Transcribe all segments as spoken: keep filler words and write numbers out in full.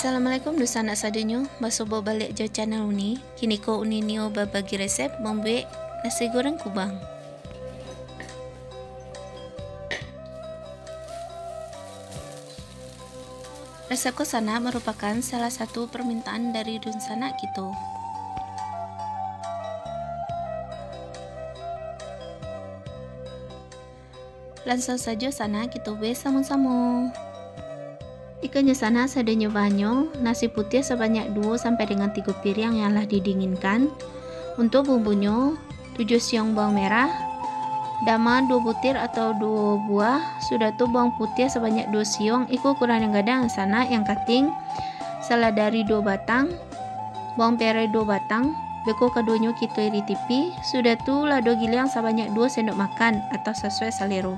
Assalamualaikum dunsanak sadonyo, basuo baliak jo channel Uni. Kini ko Uni nio babagi resep mambuek nasi goreng kubang. Resep ko sanak marupakan salah satu permintaan dari dunsanak kito. Lansuang sajo sanak kito buek samo-samo. Ikonyo sanak sadonyo bahannyo, nasi putiah sabanyak duo sampai dengan tigo piriang yang lah didinginkan. Untuk bumbunyo, tujuah siong bawang merah, dama duo butir atau duo buah, sudah tu bawang putiah sabanyak duo siong, iko ukuran yang gadang sanak, yang kating, saladari duo batang, bawang perai duo batang, beko kaduonyo kito iri tipih, sudah tu lado giliang sabanyak duo sendok makan atau sasuai salero.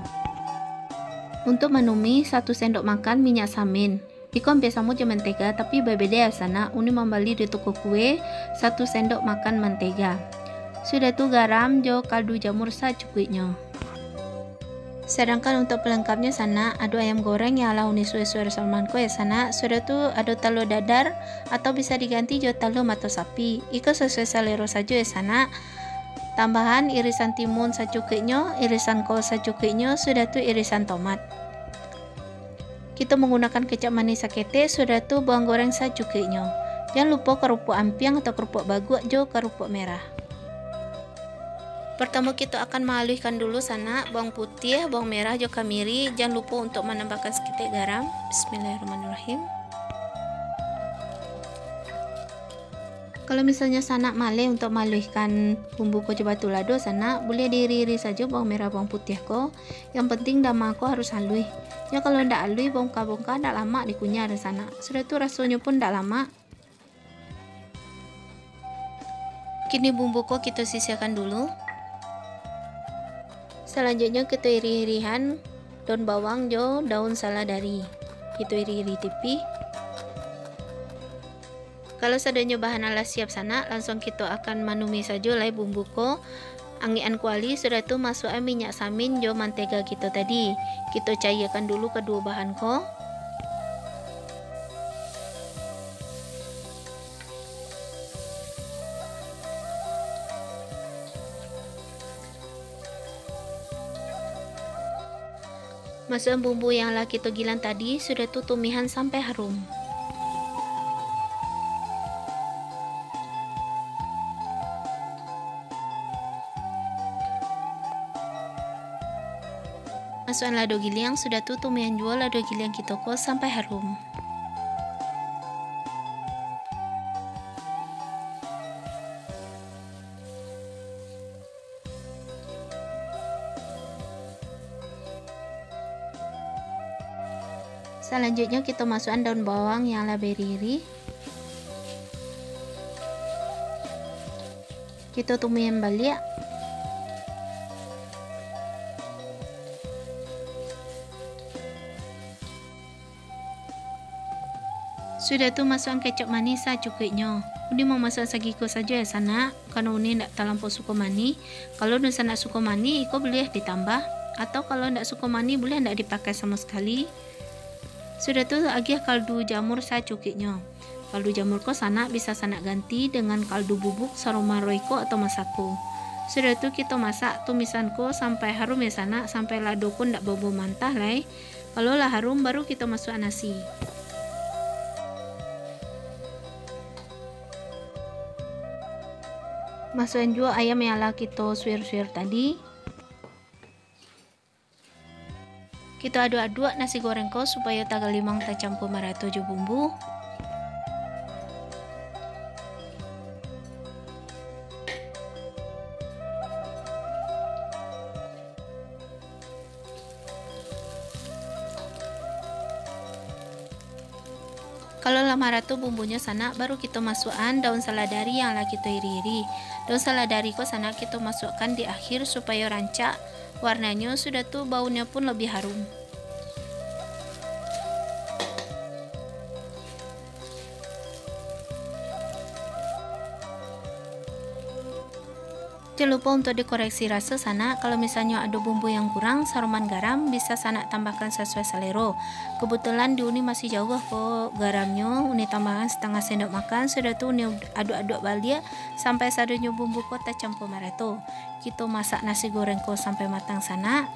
Untuk manumih, satu sendok makan minyak samin. Iko ampia samo jo mantega, tapi babeda sanak, Uni mambali di toko kue, satu sendok makan mantega. Sudah tu garam jo kaldu jamur sacukuiknyo. Sadangkan untuk pelengkapnyo sanak, ado ayam goreng yang lah Uni suwai-suwai raso aman ko ya sanak, sudah tu ado talua dadar atau bisa diganti jo talua mato sapi. Iko sasuai salero sajo ya sanak. Tambahan irisan timun sacukuiknyo, irisan kol sacukuiknyo, sudah tu irisan tomat. Kito manggunakan kecap manih saketek, sudah tu bawang goreng sacukuiknyo. Jan lupo karupuak ampiang atau karupuak baguak jo karupuak merah. Partamo kito akan maaluihkan dulu sanak bawang putiah, bawang merah jo kamiri. Jan lupo untuk manambahkan saketek garam. Bismillahirrahmanirrahim. Kalau misalnyo sanak maleh untuk maaluihkan bumbu ko jo batu lado sanak, buliah diiri-iri sajo bawang merah bawang putiah ko. Yang penting dama ko harus aluih. Nyo kalau ndak aluih, bongka-bongka ndak lamak dikunyah sanak. Sudah tu rasonyo pun ndak lamak. Kini bumbu ko kito sisiahkan dulu. Salanjuiknyo kito irih-irihan daun bawang jo daun saladari. Kito irih-irih tipih. Kalau sadonyo bahan alah siap sanak, lansuang kito akan manumih sajo lai bumbu ko. Angek-an kuali, sudah tu masuakan minyak samin jo mantega kito tadi. Kito caiakan dulu kaduo bahan ko. Masuakan bumbu yang lah kito gilang tadi, sudah tu tumihan sampai harum. Masuakan lado giliang, sudah tu tumihan juo lado giliang kito ko sampai harum. Salanjuiknyo kito masuakan daun bawang yang lah bairi-iri. Kito tumihan baliak. Sudah tu masuakan kecap manih sacukuiknyo. Uni mamasuakan sagiko sajo ya sanak, karano Uni ndak talampau suko manih. Kalau dunsanak suko manih, iko buliah ditambah, atau kalau ndak suko manih, buliah ndak dipakai samo sakali. Sudah tu agiah kaldu jamur sacukuiknyo. Kaldu jamur ko sanak bisa sanak ganti dengan kaldu bubuk saromah roiko atau masako. Sudah tu kito masak tumisan ko sampai harum ya sanak, sampai lado ko ndak bau-bau mantah lai. Kalau lah harum, baru kito masuak nasi. Masuakan juo ayam yang lah kito suir-suir tadi. Kito aduak-aduak nasi goreng ko supayo tagalimang tacampua marato jo bumbu. Kalau lah marato bumbunyo sanak, baru kito masuakan daun saladari yang lah kito iri-iri. Daun saladari ko sanak kito masuakan di akhir supayo rancak warnanyo, sudah tu baunyo pun labiah harum. Jan lupo untuak dikoreksi raso sanak, kalau misalnyo ado bumbu yang kurang, saroman garam bisa sanak tambahkan sasuai salero. Kebetulan di uni masih jauah ko garamnyo, uni tambahkan setengah sendok makan, sudah tu uni aduak-aduak baliak sampai sadonyo bumbu ko tacampur marato. Kito masak nasi goreng ko sampai matang sanak.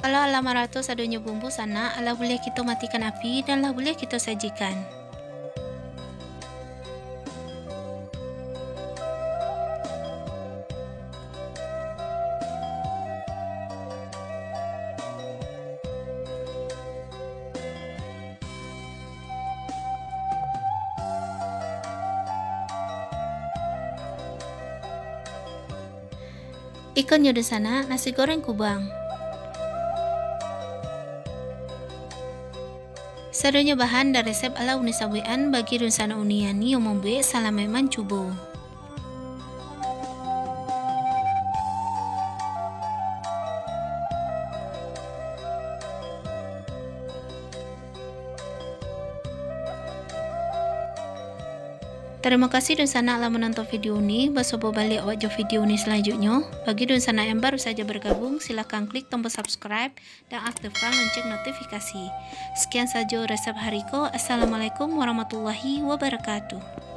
Kalau alah marato sadonyo bumbu sanak, alah buliah kito matikan api, dan lah buliah kito sajikan. Iko nyo dunsanak, nasi goreng kubang. Sadonyo bahan dan resep alah uni sabuikan. Bagi dunsanak uni nan nio mambuek, salamaik mancubo. Tarimo kasih dunsanak lah manonton video ni. Basubo baliak awak jo video ni salanjutnyo. Bagi dunsanak yang baru saja bergabung, silahkan klik tombol subscribe dan aktifkan lonceng notifikasi. Sekian sajo resep hari ko. Assalamualaikum warahmatullahi wabarakatuh.